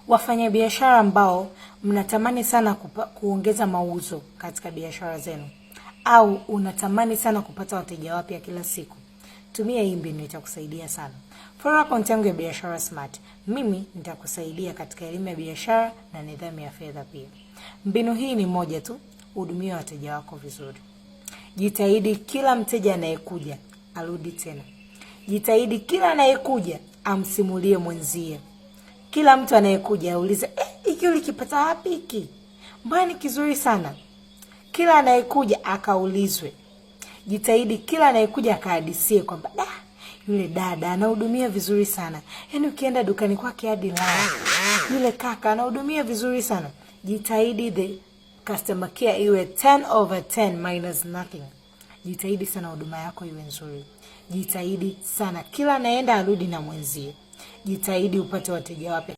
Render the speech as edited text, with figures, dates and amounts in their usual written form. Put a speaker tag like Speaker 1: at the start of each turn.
Speaker 1: Wafanyabiashara ambao mnatamani sana kuongeza mauzo katika biashara zenu au unatamani sana kupata wateja wapya kila siku, tumia hii mbinu, itakusaidia sana. Follow account yangu ya Biashara Smart. Mimi nitakusaidia katika elimu ya biashara na nidhamu ya fedha pia. Mbinu hii ni moja tu, hudumia wateja wako vizuri. Jitahidi kila mteja anayekuja arudi tena. Jitahidi kila anayekuja amsimulie mwenzie. Kila mtu anayekuja aulize, "Hiki ulikipata wapi hiki? Mbona ni kizuri sana?" Kila anayekuja akaulizwe. Jitahidi kila anayekuja akahadisie kwamba da, yule dada anahudumia vizuri sana, yaani ukienda dukani kwake hadi la, yule kaka anahudumia vizuri sana. Jitahidi the customer care iwe 10 over 10 minus nothing. Jitahidi sana huduma yako iwe nzuri. Jitahidi sana kila anaenda arudi na mwenzie. Jitahidi upate wateja wapya.